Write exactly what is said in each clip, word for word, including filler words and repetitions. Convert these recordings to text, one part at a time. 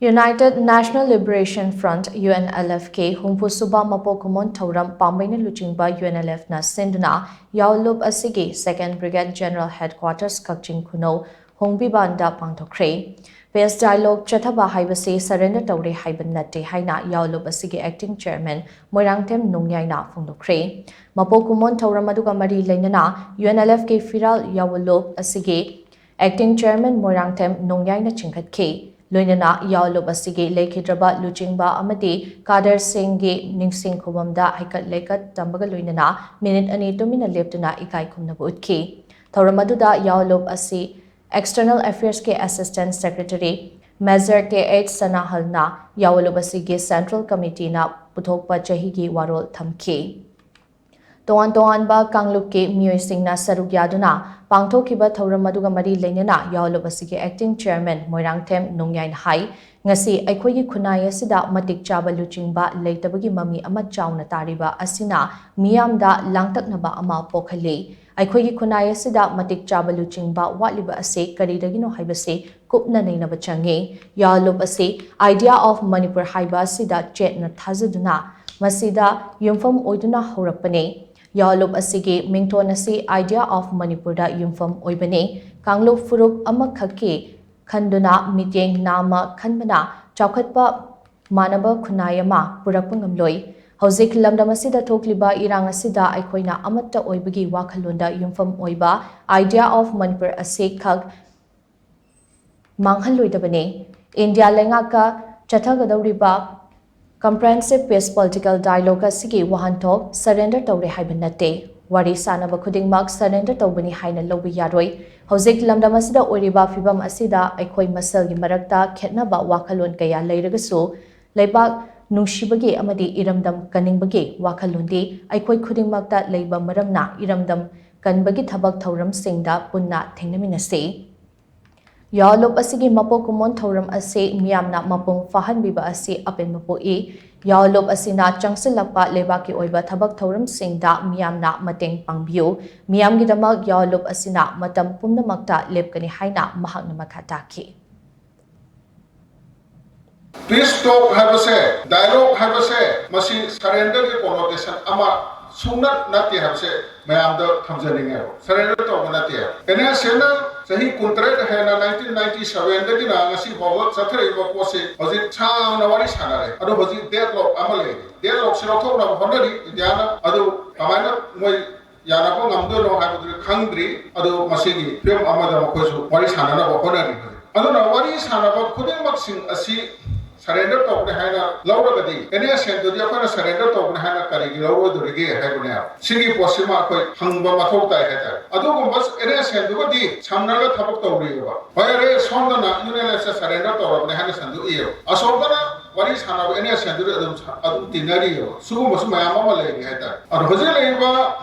United National Liberation Front, UNLFꯀꯤ ꯍꯨꯝꯐꯨ ꯁꯨꯕ ꯃꯄꯣꯛ ꯀꯨꯝꯑꯣꯟ ꯊꯧꯔꯝ ꯄꯥꯝꯕꯩꯅ ꯂꯨꯆꯤꯡꯕ UNLFꯅ ꯁꯤꯟꯗꯨꯅ ꯌꯥꯎꯂꯨꯞ ꯑꯁꯤꯒꯤ Second Brigade General Headquarters ꯀꯛꯆꯤꯡ ꯈꯨꯅꯧ ꯍꯣꯡꯕꯤꯕꯥꯟꯗ ꯄꯥꯡꯊꯣꯛꯈ꯭ꯔꯦ꯫ Peace dialogue ꯆꯠꯊꯕ ꯍꯥꯏꯕꯁꯤ surrender ꯇꯧꯔꯦ ꯍꯥꯏꯕ ꯅꯠꯇꯦ ꯍꯥꯏꯅ ꯌꯥꯎꯂꯨꯞ ꯑꯁꯤꯒꯤ acting chairman ꯃꯣꯏꯔꯥꯡꯊꯦꯝ ꯅꯣꯡꯌꯥꯏꯅ ꯐꯣꯡꯗꯣꯛꯈ꯭ꯔꯦ꯫ ꯃꯄꯣꯛ ꯀꯨꯝꯑꯣꯟ ꯊꯧꯔꯝ ꯑꯗꯨꯒ ꯃꯔꯤ ꯂꯩꯅꯅ UNLFꯀꯤ ꯐꯤꯔꯥꯜ ꯌꯥꯎꯂꯨꯞ ꯑꯁꯤꯒꯤ acting chairman ꯃꯣꯏꯔꯥꯡꯊꯦꯝ ꯅꯣꯡꯌꯥꯏꯅ ꯆꯤꯡꯈꯠꯈꯤ꯫ ꯂꯣꯏꯅꯅ ꯌꯥꯎꯂꯨꯞ ꯑꯁꯤꯒꯤ ꯂꯩꯈꯤꯗ꯭ꯔꯕ ꯂꯨꯆꯤꯡꯕ ꯑꯃꯗꯤ ꯀꯥꯗꯔ ꯁꯤꯡꯒꯤ ꯅꯤꯡꯁꯤꯡ ꯈꯨꯕꯝꯗ ꯍꯩꯀꯠ ꯂꯩꯀꯠ ꯇꯝꯕꯒ ꯂꯣꯏꯅꯅ ꯃꯤꯅꯤꯠ ꯑꯅꯤ ꯇꯨꯃꯤꯟꯅ ꯂꯦꯞꯇꯨꯅ ꯏꯀꯥꯏ ꯈꯨꯝꯅꯕ ꯎꯠꯈꯤ꯫ ꯊꯧꯔꯝ ꯑꯗꯨꯗ ꯌꯥꯎꯂꯨꯞ ꯑꯁꯤ External Affairsꯀꯤ Assistant Secretary Major K H ꯁꯅꯥꯍꯜꯅ ꯌꯥꯎꯂꯨꯞ ꯑꯁꯤꯒꯤ Central Committeeꯅ ꯄꯨꯊꯣꯛꯄ ꯆꯍꯤꯒꯤ ꯋꯥꯔꯣꯜ ꯊꯝꯈꯤ꯫ ꯇꯣꯉꯥꯟ ꯇꯣꯉꯥꯟꯕ ꯀꯥꯡꯂꯨꯞꯀꯤ ꯃꯤꯑꯣꯏꯁꯤꯡꯅ ꯁꯔꯨꯛ ꯌꯥꯗꯨꯅ ꯄꯥꯡꯊꯣꯛꯈꯤꯕ ꯊꯧꯔꯝ ꯑꯗꯨꯒ ꯃꯔꯤ ꯂꯩꯅꯅ ꯌꯥꯎꯂꯨꯞ ꯑꯁꯤꯒꯤ acting chairman ꯃꯣꯏꯔꯥꯡꯊꯦꯝ ꯅꯣꯡꯌꯥꯏꯅ ꯍꯥꯏ, ꯉꯁꯤ ꯑꯩꯈꯣꯏꯒꯤ ꯈꯨꯟꯅꯥꯏ ꯑꯁꯤꯗ ꯃꯇꯤꯛ ꯆꯥꯕ ꯂꯨꯆꯤꯡꯕ ꯂꯩꯇꯕꯒꯤ ꯃꯃꯤ ꯑꯃ ꯆꯥꯎꯅ ꯇꯥꯔꯤꯕ ꯑꯁꯤꯅ ꯃꯤꯌꯥꯝꯗ ꯂꯥꯡꯇꯛꯅꯕ ꯑꯃ ꯄꯣꯛꯍꯜꯂꯤ꯫ ꯑꯩꯈꯣꯏꯒꯤ ꯈꯨꯟꯅꯥꯏ ꯑꯁꯤꯗ ꯃꯇꯤꯛ ꯆꯥꯕ ꯂꯨꯆꯤꯡꯕ ꯋꯥꯠꯂꯤꯕ ꯑꯁꯤ ꯀꯔꯤꯗꯒꯤꯅꯣ ꯍꯥꯏꯕꯁꯤ ꯀꯨꯞꯅ ꯅꯩꯅꯕ ꯆꯪꯏ꯫ ꯌꯥꯎꯂꯨꯞ ꯑꯁꯤ Idea of Manipur ꯍꯥꯏꯕ ꯑꯁꯤꯗ ꯆꯦꯠꯅ ꯊꯥꯖꯗꯨꯅ ꯃꯁꯤꯗ ꯌꯨꯝꯐꯝ ꯑꯣꯏꯗꯨꯅ ꯍꯧꯔꯛꯄꯅꯤ꯫ ꯌꯥꯎꯂꯨꯞ ꯑꯁꯤꯒꯤ ꯃꯤꯡꯊꯣꯟ ꯑꯁꯤ Idea of Manipurꯗ ꯌꯨꯝꯐꯝ ꯑꯣꯏꯕꯅꯤ꯫ ꯀꯥꯡꯂꯨꯞ ꯐꯨꯔꯨꯞ ꯑꯃꯈꯛꯀꯤ ꯈꯟꯗꯨꯅ ꯃꯤꯠꯌꯦꯡ ꯅꯥꯝꯃ ꯈꯟꯕꯅ ꯆꯥꯎꯈꯠꯄ ꯃꯥꯟꯅꯕ ꯈꯨꯟꯅꯥꯏ ꯑꯃ ꯄꯨꯔꯛꯄ ꯉꯝꯂꯣꯏ꯫ ꯍꯧꯖꯤꯛ ꯂꯝꯗꯝ ꯑꯁꯤꯗ ꯊꯣꯛꯂꯤꯕ ꯏꯔꯥꯡ ꯑꯁꯤꯗ ꯑꯩꯈꯣꯏꯅ ꯑꯃꯠꯇ ꯑꯣꯏꯕꯒꯤ ꯋꯥꯈꯜꯂꯣꯟꯗ ꯌꯨꯝꯐꯝ ꯑꯣꯏꯕ Idea of Manipur ꯑꯁꯤ ꯈꯛ ꯃꯥꯡꯍꯜꯂꯣꯏꯗꯕꯅꯤ꯫ ꯏꯟꯗꯤꯌꯥ ꯂꯩꯉꯥꯛꯀ ꯆꯠꯊꯒꯗꯧꯔꯤꯕ Comprehensive Peace Political Dialogue ꯑꯁꯤꯒꯤ ꯋꯥꯍꯟꯊꯣꯛ surrender ꯇꯧꯔꯦ ꯍꯥꯏꯕ ꯅꯠꯇꯦ꯫ ꯋꯥꯔꯤ ꯁꯥꯅꯕ ꯈꯨꯗꯤꯡꯃꯛ surrender ꯇꯧꯕꯅꯤ ꯍꯥꯏꯅ ꯂꯧꯕ ꯌꯥꯔꯣꯏ꯫ ꯍꯧꯖꯤꯛ ꯂꯝꯗꯝ ꯑꯁꯤꯗ ꯑꯣꯏꯔꯤꯕ ꯐꯤꯚꯝ ꯑꯁꯤꯗ ꯑꯩꯈꯣꯏ ꯃꯁꯦꯜꯒꯤ ꯃꯔꯛꯇ ꯈꯦꯠꯅꯕ ꯋꯥꯈꯜꯂꯣꯟ ꯀꯌꯥ ꯂꯩꯔꯒꯁꯨ, ꯂꯩꯕꯥꯛ ꯅꯨꯡꯁꯤꯕꯒꯤ ꯑꯃꯗꯤ ꯏꯔꯝꯗꯝ ꯀꯟꯅꯤꯡꯕꯒꯤ ꯋꯥꯈꯜꯂꯣꯟꯗꯤ ꯑꯩꯈꯣꯏ ꯈꯨꯗꯤꯡꯃꯛꯇ ꯂꯩꯕ ꯃꯔꯝꯅ ꯏꯔꯝꯗꯝ ꯀꯟꯕꯒꯤ ꯊꯕꯛ ꯊꯧꯔꯝꯁꯤꯡꯗ ꯄꯨꯟꯅ ꯊꯦꯡꯅꯃꯤꯟꯅꯁꯤ꯫ ꯌꯥꯎꯂꯨꯞ ꯑꯁꯤꯒꯤ ꯃꯄꯣꯛ ꯀꯨꯝꯑꯣꯟ ꯊꯧꯔꯝ ꯑꯁꯤ ꯃꯤꯌꯥꯝꯅ ꯃꯄꯨꯡ ꯐꯥꯍꯟꯕꯤꯕ ꯑꯁꯤ ꯑꯄꯦꯟꯕ ꯄꯣꯛꯏ꯫ ꯌꯥꯎꯂꯨꯞ ꯑꯁꯤꯅ ꯆꯪꯁꯤꯜꯂꯛꯄ ꯂꯩꯕꯥꯛꯀꯤ ꯑꯣꯏꯕ ꯊꯕꯛ ꯊꯧꯔꯝꯁꯤꯡꯗ ꯃꯤꯌꯥꯝꯅ ꯃꯇꯦꯡ ꯄꯥꯡꯕꯤꯌꯨ꯫ ꯃꯤꯌꯥꯝꯒꯤꯗꯃꯛ ꯌꯥꯎꯂꯨꯞ ꯑꯁꯤꯅ ꯃꯇꯝ ꯄꯨꯝꯅꯃꯛꯇ ꯂꯦꯞꯀꯅꯤ ꯍꯥꯏꯅ ꯃꯍꯥꯛꯅ ꯃꯈꯥ ꯇꯥꯈꯤ꯫ Peace talk ꯍꯥꯏꯕꯁꯦ, dialogue ꯍꯥꯏꯕꯁꯦ, ꯃꯁꯤ surrender ꯒꯤ connotation ꯑꯃ ꯁꯨꯡꯅ ꯅꯠꯇꯦ ꯍꯥꯏꯕꯁꯦ ꯃꯌꯥꯝꯗ ꯊꯝꯖꯅꯤꯡꯉꯦꯕ꯫ Surrender ꯇꯧꯕ ꯅꯠꯇꯦ꯫ ꯑꯦꯟ ꯑꯦꯁ ꯑꯦꯅ ꯆꯍꯤ ꯀꯨꯟꯇꯔꯦꯠ ꯍꯦꯟꯅ, nineteen ninety seven ꯗꯒꯤꯅ ꯉꯁꯤ ꯐꯥꯎꯕ ꯆꯠꯊꯔꯛꯏꯕ ꯄꯣꯠꯁꯤ ꯍꯧꯖꯤꯛ ꯁꯥꯡꯅ ꯋꯥꯔꯤ ꯁꯥꯟꯅꯔꯦ꯫ ꯑꯗꯣ ꯍꯧꯖꯤꯛ deadlock ꯑꯃ ꯂꯩꯔꯤ꯫ Deadlock ꯁꯤ ꯂꯧꯊꯣꯛꯅꯕ ꯍꯣꯠꯅꯔꯤ ꯏꯟꯗꯤꯌꯥꯅ꯫ ꯑꯗꯨ ꯀꯃꯥꯏꯅ ꯃꯣꯏ ꯌꯥꯅꯕ ꯉꯝꯗꯣꯏꯅꯣ ꯍꯥꯏꯕꯗꯨꯗꯤ ꯈꯪꯗ꯭ꯔꯤ꯫ ꯑꯗꯣ ꯃꯁꯤꯒꯤ ꯐꯤꯕꯝ ꯑꯃꯗ ꯃꯈꯣꯏꯁꯨ ꯋꯥꯔꯤ ꯁꯥꯟꯅꯅꯕ ꯍꯣꯠꯅꯔꯤ ꯍꯧꯖꯤꯛ꯫ ꯑꯗꯨꯅ ꯋꯥꯔꯤ ꯁꯥꯟꯅꯕ ꯈꯨꯗꯤꯡꯃꯛꯁꯤꯡ ꯑꯁꯤ surrender ꯇꯧꯕꯅꯤ ꯍꯥꯏꯅ ꯂꯧꯔꯒꯗꯤ, ꯑꯦꯟ ꯑꯦꯁ ꯑꯦꯟꯗꯨꯗꯤ ꯑꯩꯈꯣꯏꯅ surrender ꯇꯧꯕꯅꯤ ꯍꯥꯏꯅ ꯀꯔꯤꯒꯤ ꯂꯧꯔꯣꯏꯗꯧꯔꯤꯒꯦ ꯍꯥꯏꯕꯅꯦꯕ꯫ ꯁꯤꯒꯤ ꯄꯣꯠꯁꯤꯃ ꯑꯩꯈꯣꯏ ꯍꯪꯕ ꯃꯊꯧ ꯇꯥꯏ ꯍꯥꯏꯇꯥꯔꯦ꯫ ꯑꯗꯨꯒꯨꯝꯕ ꯑꯦꯟ ꯑꯦꯁ ꯑꯦꯟꯗꯨꯒꯗꯤ ꯁꯝꯅꯔꯒ ꯊꯕꯛ ꯇꯧꯔꯤꯑꯕ꯫ ꯍꯣꯏ, ꯑꯔꯦ, ꯁꯣꯝꯗꯅ ꯌꯨ ꯑꯦꯟ ꯑꯦꯜ ꯑꯦꯐꯁꯦ surrender ꯇꯧꯔꯕꯅꯦ ꯍꯥꯏꯅ ꯁꯟꯗꯣꯛꯏꯑꯕ꯫ ꯑꯁꯣꯝꯗꯅ ꯋꯥꯔꯤ ꯁꯥꯟꯅꯕ ꯑꯦꯟ ꯑꯦꯁ ꯑꯦꯟꯗꯨꯗꯤ ꯑꯗꯨꯝ ꯁ-, ꯑꯗꯨꯝ ꯇꯤꯟꯅꯔꯤꯑꯕ꯫ ꯁꯤꯒꯨꯝꯕꯁꯨ ꯃꯌꯥꯝ ꯑꯃ ꯂꯩꯔꯤ ꯍꯥꯏꯇꯥꯔꯦ꯫ ꯑꯗꯣ ꯍꯧꯖꯤꯛ ꯂꯩꯔꯤꯕ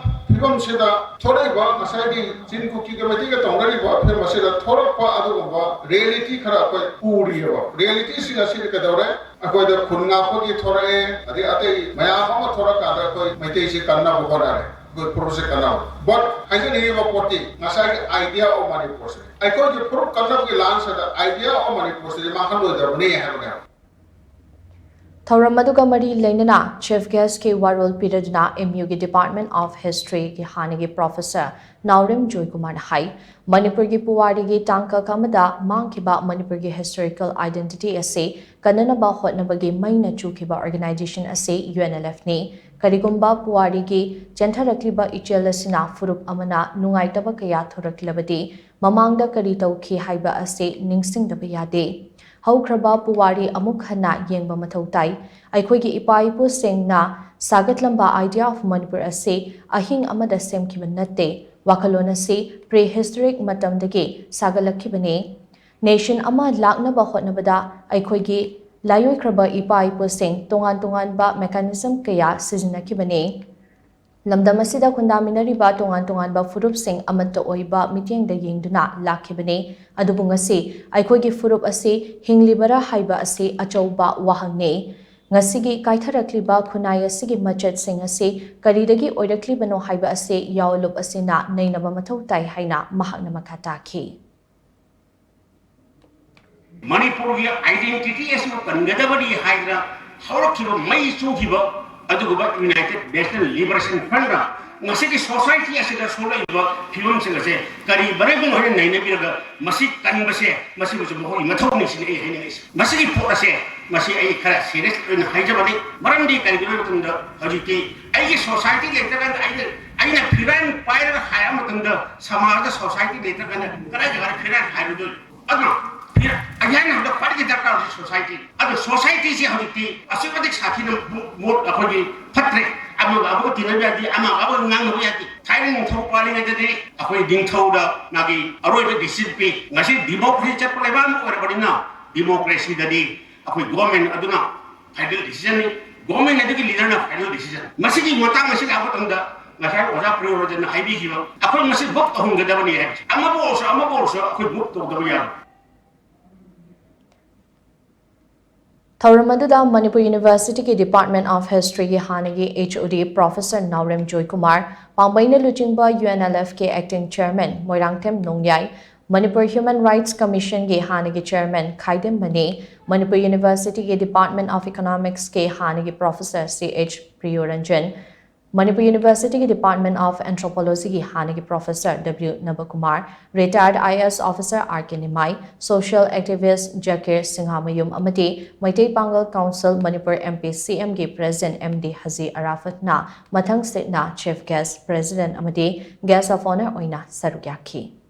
ꯐꯤꯕꯝꯁꯤꯗ ꯊꯣꯔꯛꯏꯕ ꯉꯁꯥꯏꯒꯤ ꯆꯤꯟ ꯀꯨꯀꯤꯒ ꯃꯩꯇꯩꯒ ꯇꯧꯅꯔꯤꯕ ꯐꯤꯕꯝ ꯑꯁꯤꯗ ꯊꯣꯔꯛꯄ ꯑꯗꯨꯒꯨꯝꯕ reality ꯈꯔ ꯑꯩꯈꯣꯏ ꯎꯔꯤꯑꯕ꯫ Reality ꯁꯤꯡ ꯑꯁꯤꯗꯤ ꯀꯩꯗꯧꯔꯦ? ꯑꯩꯈꯣꯏꯗ ꯈꯨꯟ ꯉꯥꯛꯄꯒꯤ ꯊꯣꯔꯛꯑꯦ, ꯑꯗꯩ ꯑꯇꯩ ꯃꯌꯥꯝ ꯑꯃ ꯊꯣꯔꯛꯀꯥꯟꯗ ꯑꯩꯈꯣꯏ ꯃꯩꯇꯩꯁꯤ ꯀꯟꯅꯕ ꯍꯣꯠꯅꯔꯦ, ꯑꯩꯈꯣꯏ ꯐꯨꯔꯨꯞꯁꯦ ꯀꯟꯅꯕ꯫ But ꯍꯥꯏꯖꯅꯤꯡꯉꯤꯕ ꯄꯣꯠꯇꯤ ꯉꯁꯥꯏꯒꯤ idea of ꯃꯅꯤꯄꯨꯔꯁꯦ, ꯑꯩꯈꯣꯏꯒꯤ ꯐꯨꯔꯨꯞ ꯀꯟꯅꯕꯒꯤ ꯂꯥꯟꯁꯤꯗ idea of ꯃꯅꯤꯄꯨꯔꯁꯤꯗꯤ ꯃꯥꯡꯍꯜꯂꯣꯏꯗꯕꯅꯤ ꯍꯥꯏꯕꯅꯦꯕ꯫ ꯊꯧꯔꯝ ꯑꯗꯨꯒ ꯃꯔꯤ ꯂꯩꯅꯅ Chief Guest ꯀꯤ ꯋꯥꯔꯣꯜ ꯄꯤꯔꯗꯨꯅ ꯑꯦꯝ ꯌꯨꯒꯤ Department of History ꯒꯤ ꯍꯥꯟꯅꯒꯤ Professor ꯅꯥꯎꯔꯦꯝ ꯖꯣꯏꯀꯨꯃꯥꯔꯅ ꯍꯥꯏ, ꯃꯅꯤꯄꯨꯔꯒꯤ ꯄꯨꯋꯥꯔꯤꯒꯤ ꯇꯥꯡꯀꯛ ꯑꯃꯗ ꯃꯥꯡꯈꯤꯕ ꯃꯅꯤꯄꯨꯔꯒꯤ historical identity ꯑꯁꯤ ꯀꯟꯅꯅꯕ ꯍꯣꯠꯅꯕꯒꯤ ꯃꯩꯅ ꯆꯨꯈꯤꯕ organization ꯑꯁꯤ ꯌꯨ ꯑꯦꯟ ꯑꯦꯜ ꯑꯦꯐ ꯅꯤ꯫ ꯀꯔꯤꯒꯨꯝꯕ ꯄꯨꯋꯥꯔꯤꯒꯤ ꯆꯦꯟꯊꯔꯛꯂꯤꯕ ꯏꯆꯦꯜ ꯑꯁꯤꯅ ꯐꯨꯔꯨꯞ ꯑꯃꯅ ꯅꯨꯡꯉꯥꯏꯇꯕ ꯀꯌꯥ ꯊꯣꯔꯛꯂꯕꯗꯤ, ꯃꯃꯥꯡꯗ ꯀꯔꯤ ꯇꯧꯈꯤ ꯍꯥꯏꯕ ꯑꯁꯤ ꯅꯤꯡꯁꯤꯡꯗꯕ ꯌꯥꯗꯦ꯫ ꯍꯧꯈ꯭ꯔꯕ ꯄꯨꯋꯥꯔꯤ ꯑꯃꯨꯛ ꯍꯟꯅ ꯌꯦꯡꯕ ꯃꯊꯧ ꯇꯥꯏ꯫ ꯑꯩꯈꯣꯏꯒꯤ ꯏꯄꯥ ꯏꯄꯨꯁꯤꯡꯅ ꯁꯥꯒꯠꯂꯝꯕ idea of ꯃꯅꯤꯄꯨꯔ ꯑꯁꯤ ꯑꯍꯤꯡ ꯑꯃꯗ ꯁꯦꯝꯈꯤꯕ ꯅꯠꯇꯦ꯫ ꯋꯥꯈꯜꯂꯣꯟ ꯑꯁꯤ pre-historic ꯃꯇꯝꯗꯒꯤ ꯁꯥꯒꯠꯂꯛꯈꯤꯕꯅꯤ꯫ Nation ꯑꯃ ꯂꯥꯛꯅꯕ ꯍꯣꯠꯅꯕꯗ ꯑꯩꯈꯣꯏꯒꯤ ꯂꯥꯏꯑꯣꯏꯈ꯭ꯔꯕ ꯏꯄꯥ ꯏꯄꯨꯁꯤꯡ ꯇꯣꯉꯥꯟ ꯇꯣꯉꯥꯟꯕ mechanism ꯀꯌꯥ ꯁꯤꯖꯤꯟꯅꯈꯤꯕꯅꯤ꯫ ꯂꯝꯗꯝ ꯑꯁꯤꯗ ꯈꯨꯟꯗꯥꯃꯤꯟꯅꯔꯤꯕ ꯇꯣꯉꯥꯟ ꯇꯣꯉꯥꯟꯕ ꯐꯨꯔꯨꯞꯁꯤꯡ ꯑꯃꯠꯇ ꯑꯣꯏꯕ ꯃꯤꯠꯌꯦꯡꯗ ꯌꯦꯡꯗꯨꯅ ꯂꯥꯛꯈꯤꯕꯅꯤ꯫ ꯑꯗꯨꯕꯨ ꯉꯁꯤ ꯑꯩꯈꯣꯏꯒꯤ ꯐꯨꯔꯨꯞ ꯑꯁꯤ ꯍꯤꯡꯂꯤꯕꯔꯥ ꯍꯥꯏꯕ ꯑꯁꯤ ꯑꯆꯧꯕ ꯋꯥꯍꯪꯅꯤ꯫ ꯉꯁꯤꯒꯤ ꯀꯥꯏꯊꯔꯛꯂꯤꯕ ꯈꯨꯟꯅꯥꯏ ꯑꯁꯤꯒꯤ ꯃꯆꯦꯠꯁꯤꯡ ꯑꯁꯤ ꯀꯔꯤꯗꯒꯤ ꯑꯣꯏꯔꯛꯂꯤꯕꯅꯣ ꯍꯥꯏꯕ ꯑꯁꯤ ꯌꯥꯑꯣꯂꯨꯞ ꯑꯁꯤꯅ ꯅꯩꯅꯕ ꯃꯊꯧ ꯇꯥꯏ ꯍꯥꯏꯅ ꯃꯍꯥꯛꯅ ꯃꯈꯥ ꯇꯥꯈꯤ꯫ ꯃꯅꯤꯄꯨꯔꯒꯤ identity ꯑꯁꯤꯕꯨ ꯀꯟꯒꯗꯕꯅꯤ ꯍꯥꯏꯗꯅ ꯍꯧꯔꯛꯈꯤꯕ, ꯃꯩ ꯆꯨꯈꯤꯕ ꯑꯗꯨꯒꯨꯝꯕ United National Liberation Front ꯉꯁꯤꯒꯤ society ꯑꯁꯤꯗ ꯁꯣꯛꯂꯛꯏꯕ ꯐꯤꯕꯝꯁꯤꯡ ꯑꯁꯦ ꯀꯔꯤ ꯃꯔꯝꯒꯤꯅꯣ ꯍꯥꯏꯅ ꯅꯩꯅꯕꯤꯔꯒ ꯃꯁꯤ ꯀꯟꯕꯁꯦ, ꯃꯁꯤꯕꯨꯁꯨ ꯃꯈꯣꯏꯒꯤ ꯃꯊꯧꯅꯤ ꯁꯤꯅꯤ ꯑꯩ ꯍꯥꯏꯅꯤꯡꯉꯤꯁꯦ꯫ ꯃꯁꯤꯒꯤ ꯄꯣꯠ ꯑꯁꯦ, ꯃꯁꯤ ꯑꯩ ꯈꯔ serious ꯑꯣꯏꯅ ꯍꯥꯏꯖꯕꯅꯤ꯫ ꯃꯔꯝꯗꯤ ꯀꯔꯤꯒꯤꯅꯣ ꯍꯥꯏꯕ ꯃꯇꯝꯗ ꯍꯧꯖꯤꯛꯇꯤ ꯑꯩꯒꯤ society ꯂꯩꯇ꯭ꯔꯀꯥꯟꯗ, ꯑꯩꯅ, ꯑꯩꯅ ꯐꯤꯔꯥꯟ ꯄꯥꯏꯔꯒ ꯍꯥꯏꯔ ꯃꯇꯝꯗ ꯁꯃꯥꯖꯗ society ꯂꯩꯇ꯭ꯔꯀꯥꯟꯗ ꯀꯗꯥꯏ ꯖꯒꯥꯗ ꯐꯤꯔꯥꯟ ꯍꯥꯏꯔꯨꯗꯣꯏꯅꯣ? ꯑꯗꯨꯅ ꯐꯤꯔꯥꯟ, ꯑꯩꯍꯥꯛꯅ ꯍꯟꯗꯛ ꯈ꯭ꯋꯥꯏꯗꯒꯤ ꯗꯔꯀꯥꯔ ꯑꯣꯏꯁꯦ society꯫ ꯑꯗꯨ societyꯁꯤ ꯍꯧꯖꯤꯛꯇꯤ ꯑꯁꯨꯛꯀꯤ ꯃꯇꯤꯛ ꯁꯥꯊꯤꯅ ꯃꯣꯠ, ꯃꯣꯠ ꯑꯩꯈꯣꯏꯒꯤ ꯐꯠꯇ꯭ꯔꯦ꯫ ꯑꯃꯒ ꯑꯃꯒ ꯇꯤꯟꯅꯕ ꯌꯥꯗꯦ, ꯑꯃꯒ ꯑꯃꯒ ꯉꯥꯡꯅꯕ ꯌꯥꯗꯦ꯫ ꯊꯥꯏꯅ ꯅꯤꯡꯊꯧ ꯄꯥꯜꯂꯤꯉꯩꯗꯗꯤ ꯑꯩꯈꯣꯏ ꯅꯤꯡꯊꯧꯗ ꯃꯥꯒꯤ ꯑꯔꯣꯏꯕ decision ꯄꯤ꯫ ꯉꯁꯤ democracy ꯆꯠꯄ ꯂꯩꯕꯥꯛ ꯑꯃ ꯑꯣꯏꯔꯕꯅꯤꯅ democracyꯗꯗꯤ ꯑꯩꯈꯣꯏ government ꯑꯗꯨꯅ final decisionꯅꯤ꯫ Government ꯑꯗꯨꯒꯤ leaderꯅ final decision꯫ ꯃꯁꯤꯒꯤ ꯃꯇꯥꯡ ꯑꯁꯤ ꯂꯥꯛꯄ ꯃꯇꯝꯗ ꯉꯁꯥꯏ ꯑꯣꯖꯥ ꯄ꯭ꯔꯤꯌꯣꯔꯟꯖꯟꯅ ꯍꯥꯏꯕꯤꯈꯤꯕ, ꯑꯩꯈꯣꯏ ꯃꯁꯤ move ꯇꯧꯍꯟꯒꯗꯕꯅꯤ ꯍꯥꯏꯕꯁꯦ꯫ ꯑꯃꯕꯨ ꯑꯣꯏꯔꯁꯨ, ꯑꯃꯕꯨ ꯑꯣꯏꯔꯁꯨ ꯑꯩꯈꯣꯏ move ꯇꯧꯗꯕ ꯌꯥꯔꯣꯏ꯫ ꯊꯧꯔꯝ ꯑꯗꯨꯗ ꯃꯅꯤꯄꯨꯔ ꯌꯨꯅꯤꯚꯔꯁꯤꯇꯤꯒꯤ Department of Historyꯒꯤ ꯍꯥꯟꯅꯒꯤ HOD Professor ꯅꯥꯎꯔꯦꯝ ꯖꯣꯏꯀꯨꯃꯥꯔ, ꯄꯥꯝꯕꯩꯅ ꯂꯨꯆꯤꯡꯕ UNLFꯀꯤ Acting Chairman Moirangthem ꯅꯣꯡꯌꯥꯏ, Manipur Human Rights Commissionꯒꯤ ꯍꯥꯟꯅꯒꯤ Chairman ꯈꯥꯏꯗꯦꯝ ꯃꯅꯤ, ꯃꯅꯤꯄꯨꯔ ꯌꯨꯅꯤꯚꯔꯁꯤꯇꯤꯒꯤ Department of Economicsꯀꯤ ꯍꯥꯟꯅꯒꯤ Professor C H ꯄ꯭ꯔꯤꯌꯣꯔꯟꯖꯟ, ꯃꯅꯤꯄꯨꯔ ꯌꯨꯅꯤꯚꯔꯁꯤꯇꯤꯒꯤ Department of Anthropologyꯒꯤ ꯍꯥꯟꯅꯒꯤ Professor W ꯅꯕꯀꯨꯃꯥꯔ, retired IAS officer R K ꯅꯤꯃꯥꯏ, social activist ꯖꯀꯤꯔ ꯁꯤꯡꯍꯥꯃꯌꯨꯝ ꯑꯃꯗꯤ ꯃꯩꯇꯩ ꯄꯥꯡꯒꯜ Council Manipur MPCMꯒꯤ President M D ꯍꯖꯤ ꯑꯔꯥꯐꯠꯅ ꯃꯊꯪ ꯁꯤꯠꯅ Chief Guest, President ꯑꯃꯗꯤ Guest of Honour ꯑꯣꯏꯅ ꯁꯔꯨꯛ ꯌꯥꯈꯤ꯫